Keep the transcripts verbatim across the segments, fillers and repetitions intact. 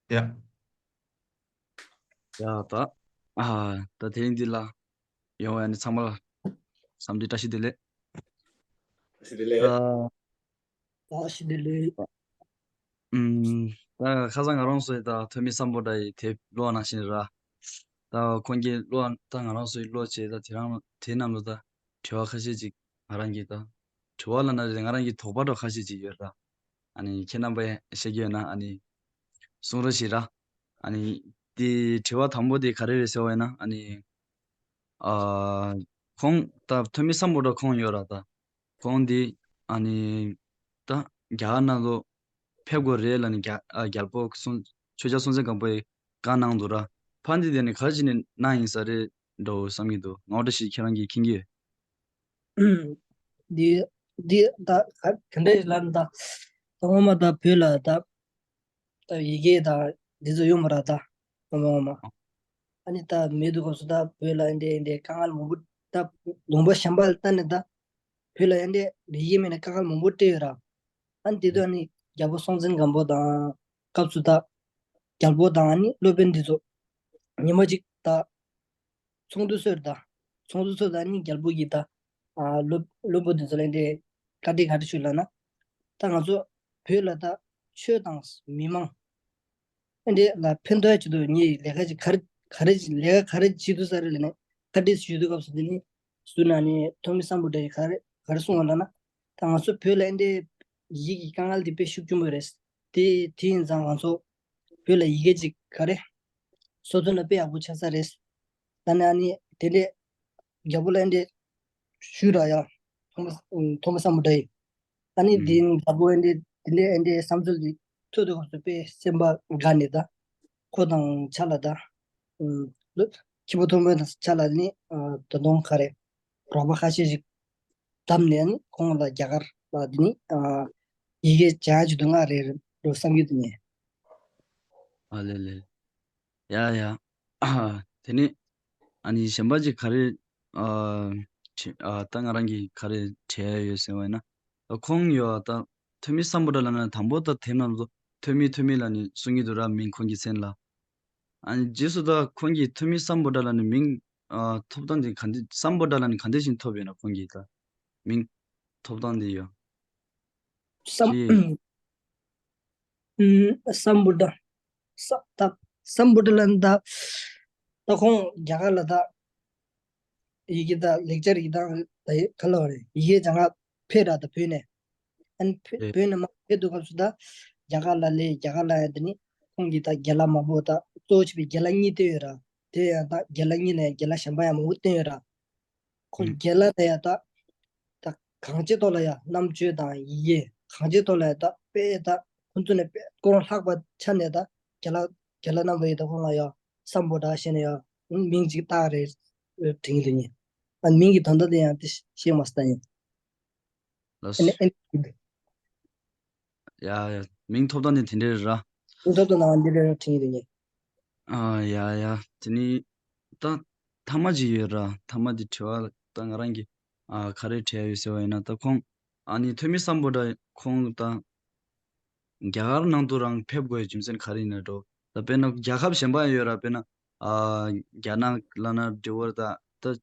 ཡ། ཡ་ད། ཨ། ད་དེ་རིང་འདི་ལ་ཡོང་བའི་ཨ་ནི་ཚང་མ་ལ་འཚམས་འདྲི་བཀྲ་ཤིས་བདེ་ལེགས། བཀྲ་ཤིས་བདེ་ལེགས། ད། བཀྲ་ཤིས་བདེ་ལེགས། ཨུམ། ད་ཁ་སང་ང་རང་ཚོའི་ད་ཐོན་མི་སམ་བྷོ་ཊ་ཡི་དེབ་ཀློག་པ་ནང་བཞིན་ར། ད་ཁོང་གིས་ཀློག་ད་ང་རང་ཚོའི་ཀློག་བྱས། ད་དེ་རང་དེ་རྣམས་ལ་ད་དྲི་བ་ཁ་ཤས་ཅིག་ང་རང་གིས་ད་དྲི་བ་ལབ་ན་རེད། ང་རང་གི་དོགས་པ་འདྲ་ཁ་ཤས་ཅིག་ཡོད་ར། ཨ་ནི་ཁྱེད་རྣམ་པས་བཤད་ཀྱི་ཡོད་ན་ཨ་ནི་གསུང་རོགས་བྱེད་ར། ཨ་ནི་དེ་དྲི་བ་དང་པོ་དེ་ག་རེ་རེད་ཟེར་བ་ཡིན་ན། ཨ་ནི་ཨ་ཁོང་ད་ཐོན་མི་སམ་བྷོ་ཊ་ཁོང་ཡོད་ར། ད་ཁོང་དེ་ཨ་ནི་ད་རྒྱ་གར་ནང་ལོགས་ཕེབས་དགོས་རེད་ལབ་ནི་རྒྱ་ཨ་རྒྱལ་པོ་སྲོང་ཆོས་རྒྱལ་སྲོང་བཙན་སྒམ་པོ་ཡིས་བཀའ་གནང་འདུག་ར། ཕ་འདི་དེ་ནི་ག་རེ་བྱས་ནས་གནང་ཡིན་ས་རེད་འགྲོ་བསམ་གྱི་འདུག་ང་འདྲ་ཞིག་ཁྱེད་རང་གིས་མཁྱེན་གྱི་ཡོད། འདི་འདི་ད་ག་དེ་འདྲ་ཞིག་ལབ་ན། ད་ད་ངོ་མ་ད་བོད་ལ་ད་ད་ཡི་གེ་ད་འདི་ཚོ་ཡོད་མ་ར། ད་ངོ་མ་ངོ་མ་ཨ་ནི་ད་མེད་དུས་སྐབས་སུ་ད་བོད་ལ་འདི་འདི་དཀའ་ངལ་མང་པོ། ད་ལུང་པ་གཞན་པ་ལ་ལྟ་ནས་ད་བོད་ལ་ཡང་འདི་ཡི་གེ་མེད་ནས་དཀའ་ངལ་མང་པོ་འཕྲད་ཡོད་ར། ཨ་ནི་དེ་དུས་ཨ་ནི་རྒྱལ་པོ་སྲོང་བཙན་སྒམ་པོ་དང་སྐབས་སུ་ད་རྒྱལ་པོ་དང་ཨ་ནི་སློབ་དཔོན་འདི་ཚོ་ཉི་མ་གཅིག་ད་ཚོགས་འདུ་སོར་ད། ཚོགས་འདུ་སོར་ད་ནི་རྒྱལ་པོ་གིས་ད་ཨ་སློབ་སློབ་དཔོན་དེ་ཚོ་ལ་འདི་བཀའ་དྲིན་ག་རེ་ཞུ་ལབ་ན། ད་ང་ཚོ་བོད་ལ་ད་ཆོས་དང་མི་མང་ཨ་འདི་ལ་ཕན་ཐོགས་ཡ་ཆེད་དུ་ངས་ལས་ཀ་ཅིག་ག་རེ་ག་རེ་ཅིག་ལས་ཀ་ག་རེ་བྱེད་དུ་ས་རེད་ལབ་ནས་བཀའ་དྲིན་ཞུ་དུས་སྐབས་སུ། དེ་ནི་སུ་ན་ནི་ཐོན་མི་སམ་བྷོ་ཊ་ཡིས་ག་རེ་ག་རེ་གསུངས་པ་ལབ་ན། ད་ང་ཚོ་བོད་ལ་ཨ་འདི་ཡི་གེ་གི་དཀའ་ངལ་འདི་དཔེ་ཤུགས་ཆེན་པོ་རེད། དེ་དེ་ཡིན་ཙང་ང་ཚོ་བོད་ལ་ཡི་གེ་ཅིག་ག་རེ་སོ་ཐོན་ན་དཔེ་ཡག་པོ་ཆགས་ས་རེད། ད་ནི་ཨ་ནི་དེ་འདྲས་རྒྱལ་པོ་ལ་ཨ་འདྲས་ཞུས་ར་ཡ། ཐོ་མ་ཐོ་མ་སམ་བྷོ་ཊ་ཡིས། ཨ་ནི་དེ་ཨུམ། རྒྱལ་པོ་ཨ་འདྲས་དེ་འདྲས་ཨ་འདྲས་བསམ་ཚུལ་དེ་ཐོས་དུས་སྐབས་སུ་དཔེ་སེམས་པ་དགའ་ནས། ད་ཁོ་དང་ཕྱག་ལ་ད་ཨུམ་ལོ་ཁྱི་པོ་ཐོན་མི་དང་ཕྱག་ལ་ནི་ཨ་ད་དུང་ག་རེ་རོགས་པ་ཁ་ཤས་ཤིག་བདམས་ནས་ཨ་ནི་ཁོང་ལ་རྒྱ་གར་ལ་དེ་ནི་ཨ་ཡི་གེ་སྦྱང་ཡ་ཆེད་དུ་མངགས་རེད་འགྲོ་བསམ་གྱི་འདུག་ངས། ཨ་ལེ་ལེ། ཡ་ཡ། དེ་ནི་ཨ་ནི་གཞན་པ་ཅིག་ག་རེ་ཨ་ཅི་ཨ་ད་ང་རང་གིས་ག་རེ་དྲི་ཡ་ཡོད་ཟེར་བ་ཡིན་ན། ད་ཁོང་ཡོད་ད་ཐོན་མི་སམ་བྷོ་ཊ་ལབ་ན་དང་པོ་ད་དེབ་ནང་ལོ་ཐོན་མི་ཐོན་མི་ལབ་ནི་གསུང་གི་འདུག་ར། མིང་ཁོང་གི་མཚན་ལ། ཨ་ནི་རྗེས་སུ་ད་ཁོང་གིས་ཐོན་མི་སམ་བྷོ་ཊ་ལབ་ནི་མིང་ཨ་ཐོབ་སྟངས་དེ་ག་འདྲ། སམ་བྷོ་ཊ་ལབ་ནི་ག་འདྲ་ཞིག་ཐོབ་ཡོད་ན། ཁོང་གིས་ད་མིང་ཐོབ་སྟངས་དེ་ཡོད། སམ་ཅི། ཨུམ། སམ་བྷོ་ཊ། ས་ད་སམ་བྷོ་ཊ་ལབ་ན་ད་ད་ཁོང་རྒྱ་གར་ལ་ད་ཡི་གེ་ད་ལེགས་སྦྱར་ཡི་གེ་དང་ད་ག་ལ་བ་རེད། ཡི་གེ་སྦྱང་ག་ཕེབས་ར། ད་བོད་ནས་ཨ་ནི་ཕེ་ཨེ། བོད་ནས་མར་ཕེབས་དུས་སྐབས་སུ་ད་རྒྱ་གར་ལ་སླེབས། རྒྱ་གར་ལ་ཡ་དེ་ནི་ཁོང་གིས་ད་རྒན་ལགས་མང་པོ་ད་གཙོ་བོ་བྱས་པའི་རྒན་ལགས་གཉིས་བསྟེན་ཡོད་ར། དེ་ཡང་ད་རྒན་ལགས་གཉིས་ནས་རྒན་ལགས་གཞན་པ་ཡང་མང་པོ་བསྟེན་ཡོད་ར། ཁོ་ཨུ། རྒན་ལགས་དེ་ཡང་ད་ད་གང་ཅིའི་ཐོག་ལ་ཡང་རྣམ་དཔྱོད་དང་ཡི་གེ་གང་ཅིའི་ཐོག་ལ་ཡང་ད་དཔེ་ད་ཁོང་ཚོ་ནས་དཔེ་ཁོ་རང་ལྷག་པ་ཆགས་ནས། ད་རྒན་ལགས་རྒན་ལགས་རྣམ་པ་ཡིས་ད་ཁོང་ལ་ཡང་སམ་བྷོ་ཊ་ཞེས་ནས་ཡང་མིང་ཅིག་བཏགས་རེད་དྲན་གྱི་འདུག་ངས། ཨ་མིང་གི་དོན་དག་དེ་ཡང་དེ་ཤེས་མ་སོང་ད་ཡིན། ལགས་ཨ་ནི་སོ། ཨ་ནི་ཡ་ཡ། མིང་ཐོབ་སྟངས་དེ་དེ་འདྲ་རེད་ར། མིང་ཐོབ་སྟངས་ནང་འདི་འདྲ་རེད་དྲན་གྱི་འདུག་ངས། ཨ་ཡ་ཡ། དེ་ནི་ད་ཐ་མ་ཅིག་ཡོད་ར། ཐ་མ་དེ་དྲི་བ་ད་ང་རང་གིས་ཨ་ག་རེ་དྲི་ཡ་ཡོད་ཟེར་བ་ཡིན་ན། ད་ཁོང་ཨ་ནི་ཐོན་མི་སམ་བྷོ་ཊ་ཁོང་ད་རྒྱ་གར་ནང་དུ་རང་ཕེབས་དགོས་ཡའི་རྒྱུ་མཚན་ག་རེ་ཡིན་ན་འགྲོ། ད་དཔེར་ན་རྒྱལ་ཁབ་གཞན་པ་ཡང་ཡོད་ར། དཔེར་ན་ཨ་རྒྱ་ནག་ལབ་ན་འགྲིག་གི་རེད། ད་ད་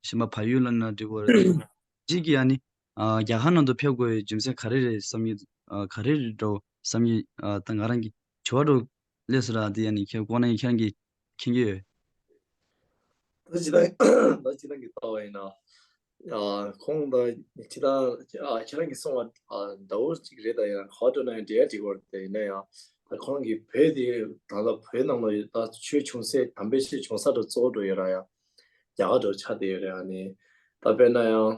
གཞན་པ་བལ་ཡུལ་ལབ་ན་འགྲིག་གི་རེད། ད་གཅིག་གིས་ཨ་ནི་ཨ་རྒྱ་གར་ནང་དུ་ཕེབས་དགོས་པའི་རྒྱུ་མཚན་ག་རེ་རེད་བསམ་གྱི། ཨ་ག་རེ་རེད་འགྲོ་བསམ་གྱི། ཨ་ད་ང་རང་གི་དྲི་བ་འདྲ་སླེབས་སོང་ར། དེ་ཨ་ནི་ཁྱེད་ཁོང་རང་གིས་ཁྱེད་རང་གིས་མཁྱེན་གྱི་ཡོད། ད་སྤྱིར་བཏང་ད་སྤྱིར་བཏང་གི་ལྟ་བ་ཡིན་ན། ཨ་ཁོང་ད་སྤྱིར་བཏང་ཨ་ཁྱེད་རང་གིས་གསུངས་པ་ཨ་འདྲ་བོ་ཅིག་རེད། ད་ཡང་ག་པར་འགྲོ་ན་ཡང་འགྲིག་ཡ་འགྲིག་གི་རེད། དེ་ཡིན་ན་ཡང་ད་ཁོང་གིས་བོད་དེ་ད་ལྟ་བོད་ནང་ལ་ད་ཆོས་བྱུང་ས་དམ་པའི་ཆོས་བྱུང་ས་འདྲ་གཙོ་བོ་འདྲ་ཡོད་ར། ཡང་རྒྱ་གར་འདྲ་ཆགས་བསྡད་ཡོད་རེད། ཨ་ནི་ད་དཔེར་ན་ཡང་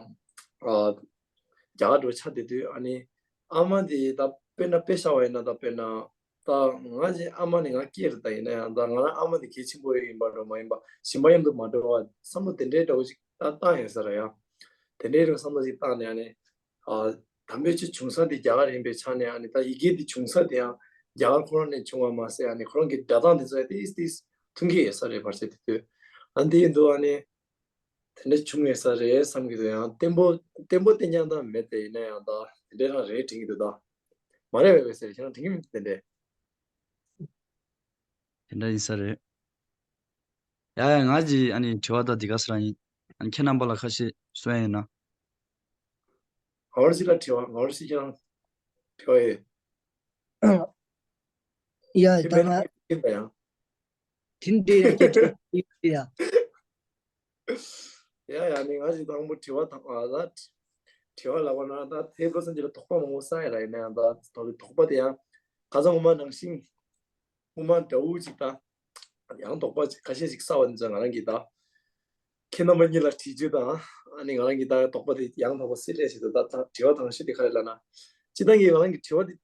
ཨ་རྒྱ་གར་འདྲ་ཆགས་བསྡད་དུས། ཨ་ནི་ཨ་མ་དེ་ད་དཔེར་ན་དཔེ་བཞག་པ་ཡིན་ན། ད་དཔེར་ན་ད་ང་ཅིག་ཨ་མ་ནི་ང་སྐྱེས་རེད། ད་ཡིན་ན་ཡང་ད་ང་རང་ཨ་མ་དེ་གལ་ཆེན་པོ་ཡིན་པ་འདྲ་མ་ཡིན་པ། གཞན་པ་མཉམ་དུ་མ་འགྲོ་བ་བསམ་བློ་དེ་འདྲའི་འདྲ་བོ་ཅིག་ད་བཏང་ཡོད་ས་རེད། ཡང་དེ་འདྲའི་རིགས་བསམ་བློ་ཅིག་བཏང་ནས། ཨ་ནི་ཨ་དམ་པའི་ཆོས་བྱུང་ས་དེ་རྒྱ་གར་ཡིན་པའི་ཆ་ནས། ཨ་ནི་ད་ཡི་གེ་དེ་བྱུང་ས་དེ་ཡང་རྒྱ་གར་ཁོ་རང་ནས་བྱུང་བ་མ་ཟད། ཨ་ནི་ཁོ་རང་གི་སྒྲ་གདངས་དེ་ཚོ་ཡང་ཏིས་ཏིས་མཐུན་གྱི་ཡོད་ས་རེད། བར་ཆད་དེ་དུས་ཨ་ནི་དེ་ཡིན་དུས་ཨ་ནི། དེ་འདྲ་བྱུང་ཡོད་ས་རེད་བསམ་གྱི་འདུག་ཡང་བརྟན་པོ་བརྟན་པོ་བསྟན་རྐྱང་ད་མེད་དེ། ཡིན་ན་ཡང་ད་དེ་འདྲ་རང་རེད་དྲན་གྱི་འདུག་ད་མ་རེད་པས་ཟེར། ཁྱེད་རང་དྲན་གྱི་མི་འདུག་དེ་འདྲས། དེ་འདྲ་ཡིན་ས་རེད། ཡ་ཡ། ང་གི་ཨ་ནི་དྲི་བ་ད་འདི་ག་ས་རང་ཡིན། ཨ་ནི་ཁྱེད་རྣམ་པ་ལ་ཁ་ཤས་གསུང་ཡ་ཡིན་ན། ང་རང་ཞིག་ལ་དྲི་བ། ང་རང་ཞིག་ཁྱེད་རང་དྲི་བ་ཡོད། ཡ་ད་ང་ཡིན་པ་ཡང་། དེ་འདྲའི་ཡ་སྐད་ཆ་ཡ། ཡ་ཡ། ནི་ང་ཞིག་དང་པོ་དྲི་བ་དང་ཨ་ད་དྲི་བ་ལབ་པ་ན་ད་དེ་བློ་སེམས་ཀྱི་ལ་དོགས་པ་མང་པོ་ཟ་ཡ་ལ། ཡིན་ན་ཡང་ད་དོགས་པ་དེ་ཡང་ཁ་སང་ངོ་མ་ནང་བཞིན་ངོ་མ་འདྲ་བོ་ཅིག་ད་ཡང་དོགས་པ་ཁ་ཤས་ཤིག་ཟ་བ་འདི་ཚོ་ང་རང་གིས་ད་ཁྱེད་རྣམ་པ་གཉིས་ལ་དྲི་རྒྱུ་དང་། ཨ་ནི་ང་རང་གིས་ད་དོགས་པ་དེ་ཡང་དག་པ་སེལ་ལས་བྱེད་དུ་ད་ད་དྲི་བ་དང་ཤོས་དེ་ག་རེ་ལབ་ན། སྤྱིར་བཏང་གི་ང་རང་གི་དྲི་བ་དེ་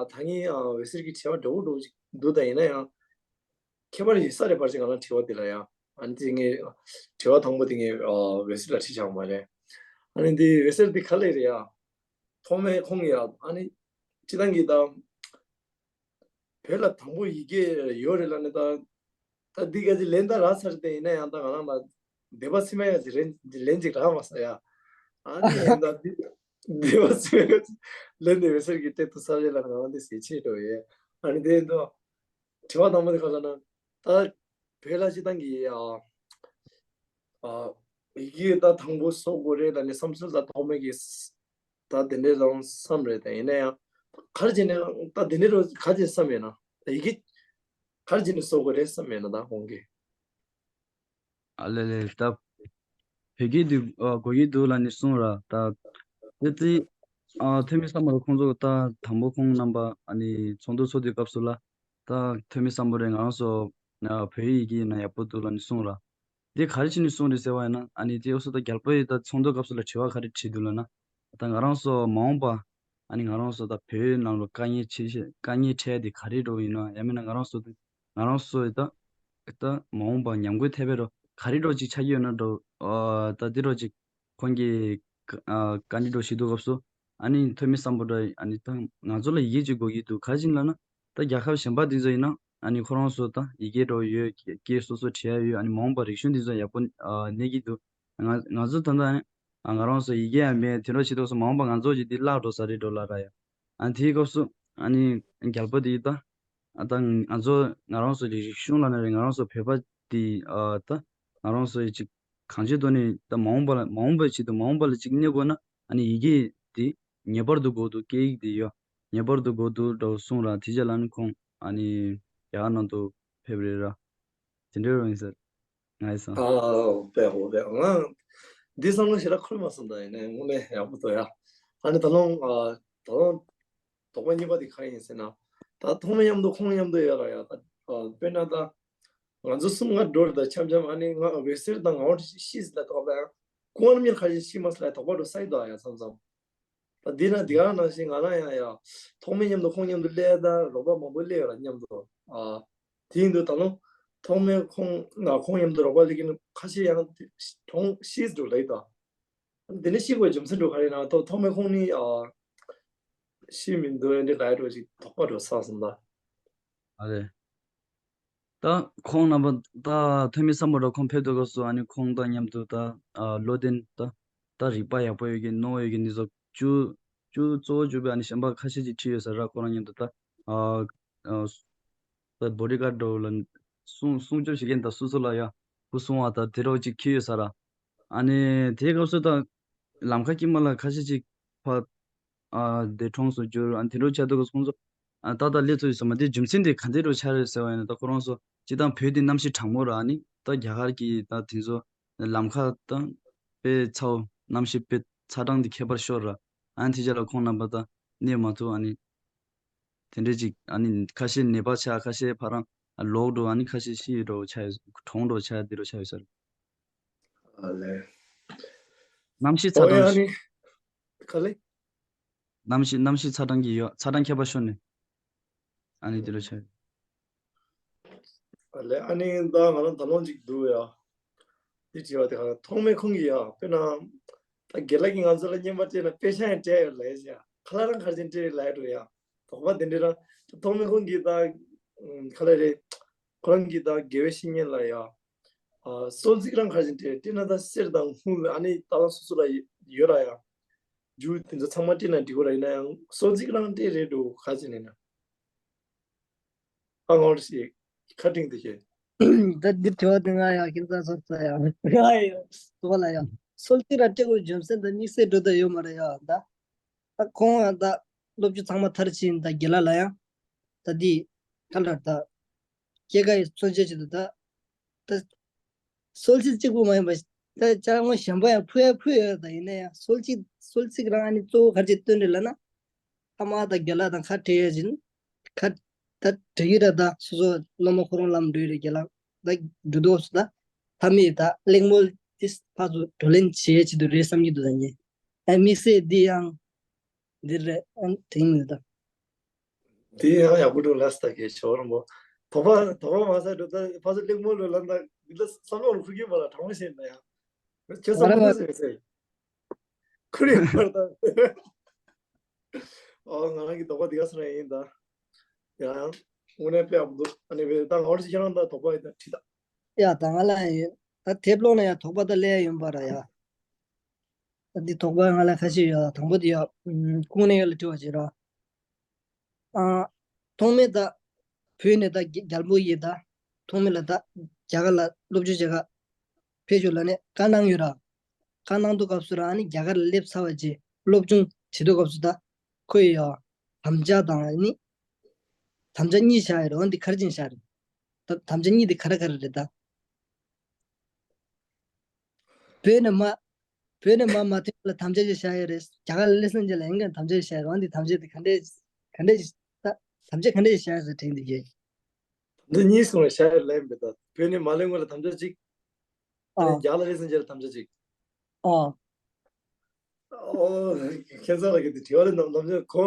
ད་ངའི་འོད་ཟེར་གྱི་དྲི་བ་འདྲ་བོ་འདྲ་བོ་ཅིག་འདུག་ད་ཡིན་ན་ཡང་ཁྱད་པར་ཡོད་ས་རེད། ཕལ་ཆེར་ང་རང་དྲི་བ་དེ་ལ་ཡང་། ཨ་ནི་དེ་ངའི་དྲི་བ་དང་པོ་དེ་ངའི་འོད་ཟེར་ལ་དྲིས་བཞག་པ་རེད། ཨ་ནི་དེ་འོད་ཟེར་དེ་ག་ལེ་རེད་ཡ། ཐོག་མའི་ཁོང་ཡ། ཨ་ནི་སྤྱིར་བཏང་གི་ད་བོད་ལ་དང་པོ་ཡི་གེ་ཡོད་རེད་ལབ་ནས་ད། ད་འདི་ག་ཅིག་ལན་ད་རག་ཚར་ཏེ། ཡིན་ན་ཡང་ད་ང་རང་ལ་སྡེ་པ་ཚིག་མ་ཡ་ཅིག་ལན་ལན་ཅིག་རག་མ་སོང་ཡ། ཨ་ནི་ཡིན་ད་འདི་སྡེ་པ་ཚིག་མ་ཡ་ཅིག་ལན་དེ་འོད་ཟེར་གྱི་སྟེང་དུ་ཚར་རེད་ལབ་ནས་ང་རང་འདི་ཟེར་ཆེད་འགྲོ་ཡས། ཨ་ནི་དེ་ཡིན་དུས་དྲི་བ་དང་པོ་དེ་ག་ལབ་ན། ད་བོད་ལ་སྤྱིར་བཏང་གི་ཨ་ཨ་ཡི་གེ་ད་དང་པོ་བཟོ་དགོས་རེད་ལབ་ནས་བསམ་ཚུལ་ད་ཐོག་མའི་གི་ད་དེ་འདྲའི་རང་བསམ་རེད། ད་ཡིན་ན་ཡང་ག་རེ་བྱས་ནས་ད་དེ་འདྲའི་རོ་ག་རེ་བྱས་ནས་བསམ་ཡོད་ན། ད་ཡི་གེ་ག་རེ་བྱས་ནས་བཟོ་དགོས་རེད་བསམ་ཡོད་ན། ད་ཁོང་གིས། ཨ་ལེ་ལེ། ད་བོད་སྐད་འདི་ཨ་དགོས་ཀྱི་འདུག་ལབ་ནས་གསུངས་ར། ད་དེ་དེ་ཨ་ཐོན་མི་བསམ་པ་ཁོང་ཚོ་ད་དང་པོ་ཁོང་རྣམ་པ་ཨ་ནི་ཚོགས་འདུ་ཚོགས་དུས་སྐབས་སུ་ལ། ད་ཐོན་མི་བསམ་པ་རེད། ང་རང་ཚོ་ཨ་བོད་ཡིག་ཡིན་ན་ཡག་པོ་འདུག་ལབ་ནས་གསུངས་ར། འདི་ག་རེ་བྱས་ནས་གསུངས་རེད་ཟེར་བ་ཡིན་ན། ཨ་ནི་དེ་འུ་ཚོ་ད་རྒྱལ་པོ་ཡིས་ད་ཚོགས་འདུ་སྐབས་སུ་ལ་དྲི་བ་ག་རེ་དྲིས་འདུག་ལབ་ན། ད་ང་རང་ཚོ་མ་འོངས་པ་ཨ་ནི་ང་རང་ཚོ་ད་བོད་ནང་ལ་དཀའ་ངལ་ཆེ་ཤོས་དཀའ་ངལ་འཕྲད་དེ་ག་རེ་འགྲོ་ཡིན་ན། ཡང་མིན་ན་ང་རང་ཚོ་ད་ང་རང་ཚོ་ད་ད་མ་འོངས་པ་ཉམས་རྒུད་ཐེབས་པའི་རོ་ག་རེ་འགྲོ་ཅིག་ཆགས་ཀྱི་ཡོད་ན་འགྲོ། ཨ་ད་འདི་རོ་ཅིག་ཁོང་གིས་ཨ་བཀའ་འདྲི་འགྲོ་བྱེད་དུས་སྐབས་སུ། ཨ་ནི་ཐོན་མི་བསམ་པ་འདྲ། ཨ་ནི་ད་ང་ཚོ་ལ་ཡི་གེ་ཅིག་དགོས་ཀྱི་འདུག་ག་རེ་བྱས་ནས་ལབ་ན། ད་རྒྱལ་ཁབ་གཞན་པ་འདི་ཚོ་ཡིན་ན་ཨ་ནི་ཁོ་རང་ཚོ་ད་ཡི་གེ་འདྲ་ཡོད། སྐད་སོ་སོ་བྲིས་ཡ་ཡོད། ཨ་ནི་མ་འོངས་པ་རིག་གཞུང་འདི་ཚོ་ཡག་པོ་ཨ་གནས་ཀྱི་འདུག་ང་ང་ཚོ་ད་ལྟ་ཨ་ནི་ཨ་ང་རང་ཚོ་ཡི་གེ་ཡང་མེད། དེ་འདྲ་བྱེད་དུས་སུ་མ་འོངས་པ་ང་ཚོ་གི་འདི་བརླག་འགྲོ་ས་རེད་འགྲོ་ལབ་ར་ཡ། ཨ་ནི་དེའི་སྐབས་སུ་ཨ་ནི་རྒྱལ་པོ་འདི་ད་ཨ་ད་ང་ཚོ་ང་རང་ཚོ་གི་རིག་གཞུང་ལབ་ན་རེད། ང་རང་ཚོ་བོད་པ་འདི་ཨ་ད་ང་རང་ཚོ་ཡི་ཅིག་གང་ཅིའི་ཐོག་ནས་ད་མ་འོངས་པ་ལ་མ་འོངས་པའི་ཆེད་དུ་མ་འོངས་པ་ལ་ཅིག་གནས་དགོས་ན། ཨ་ནི་ཡི་གེ་འདི་ངེས་པར་དུ་དགོས་འདུག་སྐད་ཡིག་འདི་ཡོད། ངེས་པར་དུ་དགོས་འདུག་འདྲ་བོ་གསུངས་ར། དེ་རྗེས་ལ་ནི་ཁོང་ཨ་ནི་རྒྱ་གར་ནང་དུ་ཕེབས་རེད་ར། དེ་འདྲའི་རང་ཡིན་ཟེར། ང་ཡི་སང་། ཨ་ཨ་ཨ་དཔེ་ཧོ་དཔེ་ང་འདི་བསམ་བློ་ཞེ་དྲག་འཁོར་མ་སོང་། ད་ཡིན་ནའི་དངོས་གནས་ཡག་པོ་འདུག་ཡ། ཨ་ནི་ད་ལོང་ཨ་ད་ལོང་དོགས་པ་གཉིས་པ་དེ་ག་རེ་ཡིན་ཟེར་ན། ད་ཐོག་མའི་མཉམ་དུ་ཁོང་མཉམ་དུ་ཡོད་ར་ཡ། ད་ཨ་དཔེར་ན་ད་ང་ཚོ་གསུམ་ང་འགྲོ་རེད། ད་འཆམ་འཆམ་ཨ་ནི་ང་འོད་ཟེར་དང་ང་འོ་ཤི་ཤི་ཟེར་ད་དོགས་པ་ཡང་ཁོང་རྣམ་གཉིས་ཁ་ཤས་ཤི་མ་སོང་ལ་དོགས་པ་འགྲོ་ས་ཡི་དོགས་ཡ་མཚམས་མཚམས། ད་འདི་ན་འདི་ག་ནང་བཞིན་ང་རང་ཡང་ཡ་ཐོག་མའི་མཉམ་དུ་ཁོང་མཉམ་དུ་སླེབས། ད་རོགས་པ་མང་པོ་སླེབས་ཡོད་ར་མཉམ་དུ། ཨ་དེ་ཡིན་དུས་ད་ལོ་ཐོག་མའི་ཁོང་ང་ཁོང་མཉམ་དུ་རོགས་པ་སླེབས་ཀྱི་ནི་ཁ་ཤས་ཡང་གྲོངས་ཤི་འགྲོ་ལ་ཡི་ད། འདི་ནི་ཤི་དགོས་རྒྱུ་མཚན་འགྲོ་ག་རེ་ན། ཐོག་ཐོག་མའི་ཁོང་ནི་ཨ་ཤི་མི་འདུག་འདི་ལ་ཡི་འགྲོ་ཞིག་དོགས་པ་འགྲོ་ས་སོང་ད། ཨ་རེད། ད་ཁོང་རྣམ་པ་ད་ཐོན་མི་བསམ་པ་འདྲ་ཁོང་ཕེབས་དུས་སྐབས་སུ་ཨ་ནི་ཁོང་དང་མཉམ་དུ་ད་ཨ་བློ་ལྡན་ད་ད་རིག་པ་ཡག་པོ་ཡོད་མཁན་རྣོ་ཡོད་མཁན་འདི་ཚོ་བཅུ་བཅུ་གཙོ་བོ་བཅུ་པའི་ཨ་ནི་གཞན་པ་ཁ་ཤས་ཅིག་ཁྲིད་ཡོད་ས་ར། ཁོ་རང་མཉམ་དུ་ད་ཨ་ཨ་ད་བོ་ཌི་གཱཌ་འདྲ་བོ་ལ་སྲུང་སྲུང་སྐྱོབ་བྱེད་མཁན་ད་སོ་སོ་ལ་ཡ་སྐུ་སྲུང་བ་ད་དེ་འདྲ་བོ་ཅིག་ཁྲིད་ཡོད་ས་ར། ཨ་ནི་དེའི་སྐབས་སུ་ད་ལམ་ཁ་དཀྱིལ་མ་ལ་ཁ་ཤས་ཅིག་ཕ་ཨ་དེ་གྲོངས་སུ་གྱུར། ཨ་དེ་འདྲ་ཆགས་དུས་ཁོང་ཚོ་ཨ་ཏག་ཏག་སླེབས་ཚར་ཡོད་ས་མ་རེད། རྒྱུ་མཚན་དེ་ག་འདྲ་ཆགས་རེད་ཟེར་བ་ཡིན་ན། ད་ཁོ་རང་ཚོ་སྤྱིར་བཏང་བོད་དེ་གནམ་གཤིས་གྲང་མོ་ར། ཨ་ནི་ད་རྒྱ་གར་གྱི་ད་དེ་ཚོ་ལམ་ཁ་ད་དཔེ་ཚ་བོ་གནམ་གཤིས་དཔེ་ཚ་གྲང་དེ་ཁྱད་པར་ཤོར་ར། ཨ་ནི་དེ་རྗེས་ལ་ཁོང་རྣམ་པ་ད་གནས་མ་ཐུབ། ཨ་ནི་དེ་འདྲས་ཅིག་ཨ་ནི་ཁ་ཤས་ནད་པ་ཆགས། ཁ་ཤས་ཕར་རང་ལོག་འགྲོ། ཨ་ནི་ཁ་ཤས་ཤི་འགྲོ་ཆགས་ཡོད། གྲོངས་འགྲོ་ཆགས་འདི་འདྲ་ཆགས་ཡོད་ས་རེད། ཨ་ལེ། གནམ་གཤིས་ཚ་ཨོ་ཡ་གྲང་ཨ་ནི་ག་ལེ། གནམ་གཤིས་གནམ་གཤིས་ཚ་གྲང་གི་ཡོད། ཚ་གྲང་ཁྱད་པར་ཤོར་ནས་ཨ་ནི་འདི་འདྲ་ཆགས་ཡོད། ཨ་ལེ། ཨ་ནི་ད་ང་རང་ད་ལོང་ཅིག་འདུག་ཡ། འདི་དྲི་བ་དེ་ག་ཐོག་མའི་ཁོང་གིས་ཡ་དཔེར་ན་ད་རྒན་ལགས་ཀྱིས་ང་ཚོ་ལ་རྔན་པ་སྤྲད་ན་དཔེ་ཤ་ཡང་སྤྲད་ཡོད་ལབ་ཡ། ཁ་ལག་རང་གར་ཅན་སྤྲད་རེད་ལབ་ཡ་འགྲོ་ཡ། དོགས་པ་དེ་འདྲ་རང་ཐོག་མའི་ཁོང་གིས་ད་ག་ལ་རེད། ཁོ་རང་གིས་ད་དགེ་བའི་བཤེས་གཉེན་ལ་ཡ་ཨ་གསོལ་ཚིགས་རང་གར་ཅན་སྤྲད་སྤྲད་ན་ད་གསེར་དང་དངུལ་ཨ་ནི་ད་ལ་སོ་སོ་ལ་ཡོད་ར་ཡ། རྒྱུ་དེ་ཚོ་ཚང་མ་སྤྲད་ན་འགྲིག་གི་ར། ཡིན་ན་ཡང་གསོལ་ཚིགས་རང་སྤྲད་རེད་འགྲོ་ག་ཅི་ནས་ན། ཨ་ངོ་ཤེས། ཁ་ཏིང་དེ་ཤེས། ད་འདི་དྲི་བ་དེ་ང་ཡང་ཁྱིམ་ཚང་ཚོ་ཚོ་ཡང་ཡ་ཡོ་སོ་ལ་ཡང་སོལ་ཅིག་ར་སྤྲད་དགོས་རྒྱུ་མཚན་ད་དམིགས་བསལ་འགྲོ་ད་ཡོད་མ་རེད་ཡ། ད་ད་ཁོང་ཡང་ད་སློབ་བརྒྱུད་ཚང་མ་མཐར་ཕྱིན་ད་དགེ་ལགས་ལ་ཡང་ད་འདི་ག་ལ་ད་སྐྱེ་རྒ་ཡི་མཚོན་བྱེད་ཅིག་ཏུ་ད་ད་སོལ་ཅིག་གཅིག་པུ་མ་ཡིན་པ་ད་ཅ་དངོས་གཞན་པ་ཡང་ཕུལ་ཡ་ཕུལ་ཡ་ད་ཡིན་ན་ཡང་སོལ་ཅིག་སོལ་ཅིག་རང་ཨ་ནི་གཙོ་བོ་ག་རེ་བྱེད་སྟོན་རེད་ལབ་ན། ཐ་མ་དང་རྒན་ལགས་དང་ཁ་བྲལ་ཡ་ཅིན། ཁ་ད་བྲལ་གྱི་ར་ད་སོ་སོ་སློབ་མ་ཁོ་རང་ལམ་འགྲོ་ཡི་རེད། རྒན་ལགས་ད་འགྲོ་དོགས་སུ་ད་ཐ་མའི་ད་གླེང་མོལ་དེ་ཕར་ཚུར་བགྲོ་གླེང་བྱེད་ཡ་ཆེད་དུ་རེད་བསམ་གྱི་འདུག་ད་ངས་ཨ་དམིགས་བསལ་འདི་ཡང་འདི་རེད་ཨ་དྲན་མི་འདུག་ད། དེ་ཡང་ཡག་པོ་འདུག་ལགས་ད་གས་ཞོར་མོ། དོགས་པ་དོགས་པ་མ་ཟ་འགྲོ་ད་ཕར་ཚུར་གླེང་མོལ་ལོ་ལ་ད་འདི་ལ་བསམ་བློ་ལ་ཁུར་གྱི་མ་ལ་དྲང་བ་བཤད་ན་ཡང་ཁྱེད་བསམ་བློ་ཟེར་ཟེར། ཁུར་ཡོད་པར་ད། ཨོ་ང་རང་གི་དོགས་པ་འདི་ག་སོང་ཡིན་ད། ཡང་ཡང་དངོས་གནས་དཔེ་ཡག་པོ་འདུག་ཨ་ནི་བས་ད་ང་འོར་ཞིག་ཁྱེད་རང་ད་དོགས་པ་ཡིན་ད་ཁྲིད་ད། ཡ་ད་ང་ལ་ཡིན་ད་དེབ་ཀློག་ན་ཡ་དོགས་པ་ད་ལས་ཡ་ཡོད་པ་ར་ཡ། ད་འདི་དོགས་པ་ང་ལ་ཁ་ཤས་ཡོད་དང་པོ་འདི་ཡ་ཁུངས་ནས་ཡ་ལ་དྲི་བ་བྱེད་ར། ཨ། ཐོག་མའི་ད། བོད་ནས་ད་རྒྱ་རྒྱལ་པོ་ཡིས་ད། ཐོག་མའི་ལ་ད། རྒྱ་གར་ལ་སློབ་སྦྱོང་བྱེད་ག་ཕེབས་ཤོག་ལ་ནས་བཀའ་གནང་ཡོད་ར། བཀའ་གནང་དུས་སྐབས་སུ་ར་ཨ་ནི་རྒྱ་གར་ལ་སླེབས་ཚར་བ་རྗེས་སློབ་སྦྱོང་བྱེད་དུས་སྐབས་སུ་ད། ཁོ་ཡི་ཡ། དམ་བཅའ་དང་ཨ་ནི། དམ་བཅའ་གཉིས་བཞག་ཡོད་ར་འོ་འདི་ག་རེ་བྱས་ནས་བཞག་རེད། ད་དམ་བཅའ་གཉིས་དེ་ག་རེ་ག་རེ་རེད་ད། བོད་ནས་མ། བོད་ནས་མ་མ་ཐོན་ལ་དམ་བཅའ་ཅིག་བཞག་ཡོད་རེད། རྒྱ་གར་ལ་སླེབས་ཟིན་རྗེས་ལ་ཡང་དམ་བཅའ་ཅིག་བཞག་ཡོད་རེད། འོ་འདི་དམ་བཅའ་དེ་ག་འདྲས། ག་འདྲས་ད། དམ་བཅའ་ག་འདྲས་བཞག་ཡོད་རེད་དྲན་འདི་གས། དམ་བཅའ་གཉིས་གསུངས་ལ་བཞག་ཡོད་ལབ་ཡིན་པས་ད། བོད་ནས་མ་སླེབས་སྔོན་ལ་དམ་བཅའ་གཅིག་ཨ་ནི་ཨ། རྒྱ་གར་ལ་སླེབས་ཟིན་རྗེས་ལ་དམ་བཅའ་གཅིག་ཨ། ཨོ། ཁྱེད་ཚོ་ལ་གི་དེ་དྲི་བ་ལ་ནམ་ནམ་ཚོད་གོ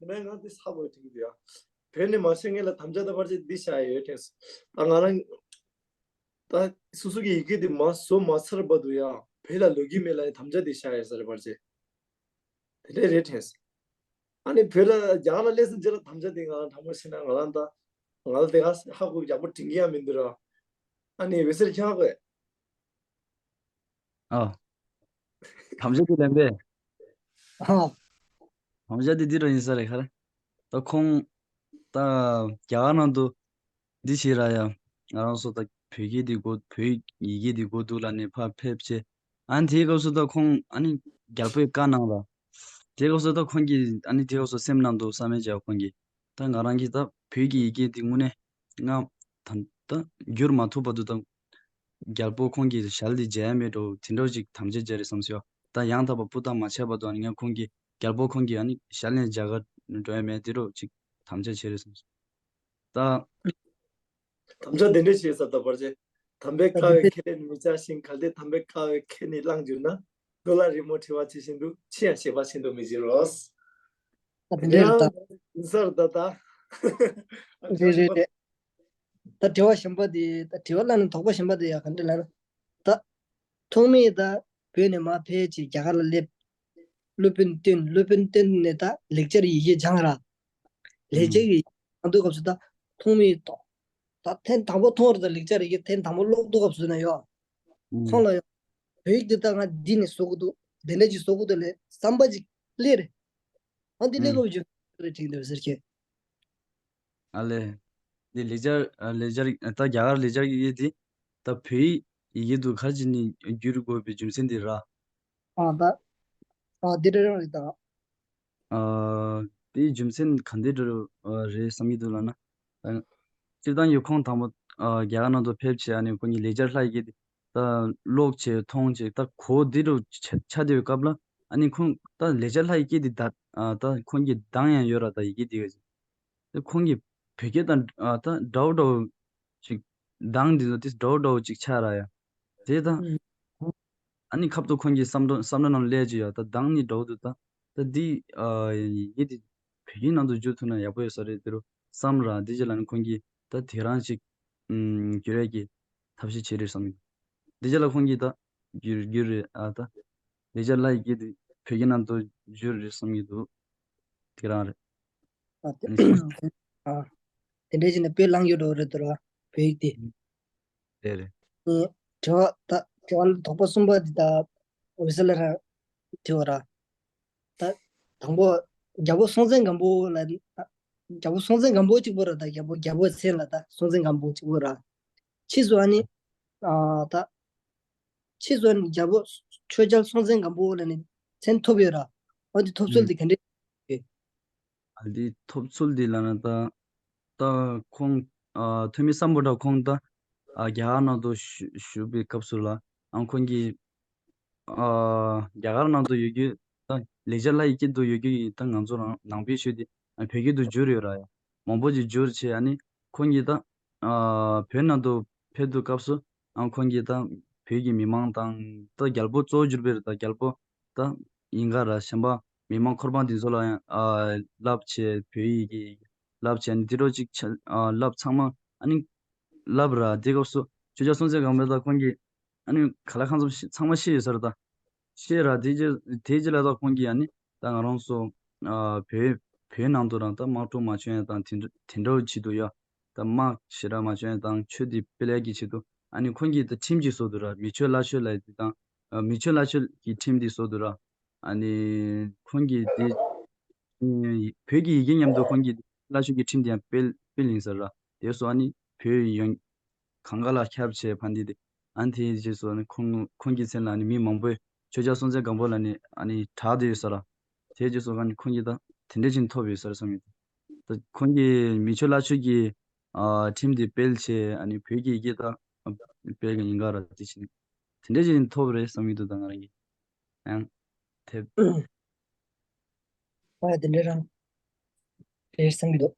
།ནས་ང་དེ་ཧ་གོ་ཐུག་གི་ཡ། བོད་ནས་མ་ཕྱིན་སྔོན་ལ་དམ་བཅའ་ད་བར་ཆད་འདི་བཞག་ཡོད་དྲན། ད་ང་རང་། ད་སོ་སོ་གི་ཡི་གེ་དེ་མ་བཟོ་མ་ཚར་བར་དུ་ཡང་བོད་ལ་ལོག་གི་མེད་ལབ་ཡ་དམ་བཅའ་དེ་བཞག་ཡོད་ས་རེད་བར་ཆད། དེ་འདྲས་རེད་དྲན། ཨ་ནི་བོད་ལ་རྒྱ་གར་ལ་སླེབས་ཟིན་རྗེས་ལ་དམ་བཅའ་དེ་ང་དྲང་པོ་བཤད་ན་ང་རང་ད་ང་ལ་དེ་ག་ཧ་གོ་ཡག་པོ་དྲན་གི་ཡང་མི་འདུག་ར། ཨ་ནི་འོད་ཟེར་ཁྱེད་ཧ་གོ་ཡ། ཨ། དམ་བཅའ་དེ་ལེན་པས། ཨ། དམ་བཅའ་དེ་འདི་འདྲ་ཡིན་ས་རེད་ཁ་རེད། ད་ཁོང་ད་རྒྱ་གར་ནང་དུ་འདི་བྱེད་ར་ཡ། ང་རང་ཚོ་ད་བོད་སྐད་འདི་དགོས་བོད་ཡིག་གེ་འདི་དགོས་འདུག་ལབ་ནས་ཕར་ཕེབས་བྱས། ཨ་ནི་དེའི་སྐབས་སུ་ད་ཁོང་ཨ་ནི་རྒྱལ་པོས་བཀའ་གནང་ལ། དེའི་སྐབས་སུ་ད་ཁོང་གིས་ཨ་ནི་དེའི་སྐབས་སུ་སེམས་ནང་དུ་བསམ་ཡས་བྱས་ཁོང་གིས། ད་ང་རང་གིས་ད་བོད་ཀྱི་ཡི་གེ་འདི་དངོས་གནས་ང་ད་ད་བསྒྱུར་མ་ཐུབ་བར་དུ་ད་རྒྱལ་པོ་ཁོང་གིས་ཞལ་འདི་མཇལ་ཡ་མེད་འགྲོ་དེ་འདྲ་ཅིག་དམ་བཅའ་བྱས་རེད་བསམ་སོང་། ད་ཡང་དག་པ་སྤུ་དག་མ་ཆགས་བར་དུ་ཨ་ནི་ང་ཁོང་གིས་རྒྱལ་པོ་ཁོང་གིས་ཨ་ནི་ཞལ་ནས་མཇལ་ག་འགྲོ་ཡ་མེད་དེ་འདྲ་ཅིག་དམ་བཅའ་བྱས་རེད་བསམ་སོང་། ད། དམ་བཅའ་དེ་འདྲས་བྱས་ས་ད་བར་ཆད། དམ་པའི་བཀའ་བའི་ཁས་ལེན་མི་བྱ་ཞིང་། གལ་ཏེ་དམ་པའི་བཀའ་བའི་ཁས་ནི་བླངས་གྱུར་ན། རྡོ་ལ་རི་མོ་བྲི་བ་ཇི་བཞིན་དུ། ཕྱིའང་ཞེན་པ་ཤིན་ཏུ་མི་བྱེད་རོ། ད་དེ་འདྲས་རེད་ད། ཡིན་ས་རེད་ད་ད། རེད་རེད་རེད། ད་དྲི་བ་གཞན་པ་དེ་ད་དྲི་བ་ལ་ནི་དོགས་པ་གཞན་པ་དེ་ཡ་ག་འདྲས་ལ་ན། ད། ཐོག་མའི་ད་བོད་ནས་མར་ཕེབས་ཅིག་རྒྱ་གར་ལ་སླེབས། སློབ་དཔོན་བསྟེན་སློབ་དཔོན་བསྟེན་ནས་ད་ལེགས་སྦྱར་ཡི་གེ་སྦྱངས་ར། ལེགས་སྦྱར་གྱི་སྦྱང་དུས་སྐབས་སུ་ད་ཐོག་མའི་ཐོག་ད་ཐེངས་དང་པོ་མཐོང་ར་ད་ལེགས་སྦྱར་ཡི་གེ་ཐེངས་དང་པོ་ཀློག་དུས་སྐབས་སུ་ན་ཡོད། ཁོང་ལ་ཡང་བོད་ཡིག་འདི་ད་ང་འདི་ནས་བཟོ་དགོས་འདུག་འདི་འདྲ་ཅིག་བཟོ་དགོས་འདུག་ལས་བསམ་པ་ཅིག་སླེབས་རེད། ཨ་འདི་སླེབས་དགོས་བྱུང་རེད་དྲན་འདུག་ཟེར་ཁྱེད། ཨ་ལས། འདི་ལེགས་སྦྱར་ཨ་ལེགས་སྦྱར་ད་རྒྱ་གར་ལེགས་སྦྱར་ཡི་གེ་འདི་ད་བོད་ཡིག་ཡི་གེ་འདུག་ག་རེ་བྱས་ནས་བསྒྱུར་དགོས་པའི་རྒྱུ་མཚན་འདི་ར། ཨ་ད། ཨ་འདི་འདྲ་རང་རེད་ད། ཨ་དེའི་རྒྱུ་མཚན་ག་འདྲ་འདྲ་རེད་བསམ་གྱི་འདུག་ལབ་ན། ཨ་སྤྱིར་བཏང་གི་ཁོང་དང་པོ་ཨ་རྒྱ་གར་ནང་དུ་ཕེབས་བྱས་ཨ་ནི་ཁོང་གིས་ལེགས་སྦྱར་ལྷ་ཡི་གེ་འདི་ད་ཀློག་བྱས་མཐོང་བྱས་ད་གོ་འདི་འདྲ་ཆ་ཆ་བསྡད་པའི་སྐབས་ལ་ཨ་ནི་ཁོང་ད་ལེགས་སྦྱར་ལྷ་ཡི་གེ་འདི་ད་ཨ་ད་ཁོང་གི་གདངས་ཡང་ཡོད་ར་ད་ཡི་གེ་འདི་ག་ཅིག་དེ་ཁོང་གིས་བོད་སྐད་དང་ཨ་ད་འདྲ་བོ་འདྲ་བོ་ཅིག་གདངས་འདི་ཚོ་དེ་འདྲ་བོ་འདྲ་བོ་ཅིག་ཆགས་ར་ཡ། དེ་དང་། ཨ་ནི་ཁབ་ཏུ་ཁོང་གི་བསམ་བློ་བསམ་བློ་ནང་སླེབས་ཀྱི་ཡོད་ད་གདངས་ནི་འདྲ་བོ་འདུག་ད། ད་འདི་ཨ་ཡི་གེ་འདི་བོད་སྐད་ནང་དུ་བསྒྱུར་ཐུབ་ན་ཡག་པོ་ཡོད་ས་རེད་དེ་རུ་བསམ་ར་འདི་རྗེས་ལ་ནི་ཁོང་གིས་ད་དེ་རང་ཅིག་ཨུམ་བསྒྱུར་ཡས་ཀྱི་ཐབས་ཤེས་བྱེད་རེད་བསམ་གྱི་འདུག་འདི་རྗེས་ལ་ཁོང་གིས་ད་བསྒྱུར་བསྒྱུར་རེད་ཨ་ད། ལེགས་སྦྱར་ལྷ་ཡི་གེ་འདི་བོད་སྐད་ནང་དུ་བསྒྱུར་རེད་བསམ་གྱི་འདུག་དེ་རང་རེད། ཨ་དེ་ཨ་དེ་འདྲ་བྱས་ནས་དཔེ་བླངས་ཡོད་འགྲོ་རེད་དོ་ར་བོད་ཡིག་དེ། རེད་རེད། ཨེ་དྲི་བ་ད་དྲི་བ་དོགས་པ་གསུམ་པ་འདི་ད་འོད་ཟེར་ལ་ར་དྲི་བ་ར། ད་དང་པོ་རྒྱལ་པོ་སྲོང་བཙན་སྒམ་པོ་ལ་ད་ རྒྱལ་པོ་སྲོང་བཙན་སྒམ་པོ་གཅིག་པོ་ར། ད་རྒྱལ་པོ་རྒྱལ་པོའི་མཚན་ལ་ད་སྲོང་བཙན་སྒམ་པོ་གཅིག་པོ་ར། ཕྱིས་སུ་ཨ་ནི་ཨ་ད་ཕྱིས་སུ་ཨ་ནི་རྒྱལ་པོ་ཆོས་རྒྱལ་སྲོང་བཙན་སྒམ་པོ་ལ་ནི་མཚན་ཐོབ་ཡོད་ར། འོ་དེ་ཐོབ་ཚུལ་དེ་ག་འདྲ་ཡོད། ཨ་དེ་ཐོབ་ཚུལ་དེ་ལ་ན་ད་ད་ཁོང་ཨ་ཐོན་མི་སམ་བྷོ་ཊ་ཁོང་ད་ཨ་རྒྱ་གར་ནང་དུ་བཞུགས་བཞུགས་པའི་སྐབས་སུ་ལ་ཨང་ཁོང་གིས་ཨ་རྒྱ་གར་ནང་དུ་ཡོད་རྒྱུ་ད་ལེགས་སྦྱར་ལྷ་ཡི་སྐད་དུ་ཡོད་རྒྱུ་ཡི་ད་ང་ཚོ་རང་ནང་པའི་ཆོས་དེ་ཨ་བོད་སྐད་དུ་བསྒྱུར་ཡོད་ར། ཡ་མང་པོ་ཅིག་བསྒྱུར་བྱས། ཨ་ནི་ཁོང་གིས་ད་ཨ་བོད་ནང་དུ་ཕེབས་དུས་སྐབས་སུ་ཨང་ཁོང་གིས་ད་བོད་ཀྱི་མི་མང་དང་ད་རྒྱལ་པོ་གཙོ་བོ་གྱུར་པའི་ད་རྒྱལ་པོ་ད་ཡིན་ག་ར་གཞན་པ་མི་མང་འཁོར་དཔོན་དེ་ཚོ་ལ་ཡང་ཨ་བསླབ་བྱས། བོད་ཡིག་གི་བསླབ་བྱས། ཨ་ནི་དེ་འདྲ་ཅིག་ཆ་ཨ་བསླབ་ཚང་མ་ཨ་ནི་བསླབ་ར། དེ་སྐབས་སུ་ཆོས་རྒྱལ་སྲོང་བཙན་སྒམ་པོ་ད་ཁོང་གིས་ཨ་ནི་ག་ལ་གང་འཚམ་ཤེས་ཚང་མ་ཤེས་ཡོད་ས་རེད་ད། ཤེས་ར། དེ་རྗེས་དེ་རྗེས་ལ་ད་ཁོང་གིས་ཨ་ནི་ད་ང་རང་ཚོ་ཨ་བོད་བོད་ནང་དུ་རང་ད་དམག་འཁྲུག་མ་བྱུང་ཡ་དང་དེ་འདྲ་དེ་འདྲ་བོ་ཆེད་དུ་ཡ། ད་དམག་ཞེ་དྲག་མ་བྱུང་ཡ་དང་ཆོས་དེ་སྤེལ་ཡ་གི་ཆེད་དུ་ཨ་ནི་ཁོང་གིས་ད་ཁྲིམས་ཅིག་བཟོ་འདུག་ར། མི་ཆོས་བླ་ཆོས་ལབ་ཡ་དེ་དང་ཨ་མི་ཆོས་བླ་ཆོས་ཀྱི་ཁྲིམས་དེ་བཟོ་འདུག་ར། ཨ་ནི་ཁོང་གིས་དེ་ཨ་བོད་ཀྱི་ཡི་གེ་མཉམ་དུ་ཁོང་གིས་བླ་ཆོས་ཀྱི་ཁྲིམས་དེ་ཡང་སྤེལ་སྤེལ་ཡིན་ས་ར། དེ་སོ་ཨ་ནི་བོད་ཡོངས་གང་ག་ལ་ཁྱབ་བྱས་ཕན་བདེ་དེ། ཨ་ནི་དེའི་རྗེས་སུ་ཨ་ནི་ཁོང་ཁོང་གི་མཚན་ལ་ཨ་ནི་མི་མང་པོས་ཆོས་རྒྱལ་སྲོང་བཙན་སྒམ་པོ་ལ་ནི་ཨ་ནི་གྲགས་བསྡད་ཡོད་ས་ར། དེའི་རྗེས་སུ་ཨ་ནི་ཁོང་གིས་ད་དེ་འདྲ་ཅིག་ཐོབ་ཡོད་ས་རེད་བསམ་ཡོད། ད་ཁོང་གིས་མི་ཆོས་བླ་ཆོས་ཀྱི་ཨ་ཁྲིམས་དེ་སྤེལ་བྱས། ཨ་ནི་བོད་ཀྱི་ཡི་གེ་ད་སྤེལ་གི་ཡིན་ག་ར། དེ་བཞིན་དེ་འདྲ་ཅིག་ཐོབ་རེད་བསམ་གྱི་འདུག་ད་ང་རང་གིས་ཡང་དེ། ཨ་དེ་འདྲ་རང་རེད་བསམ་གྱི་འདུག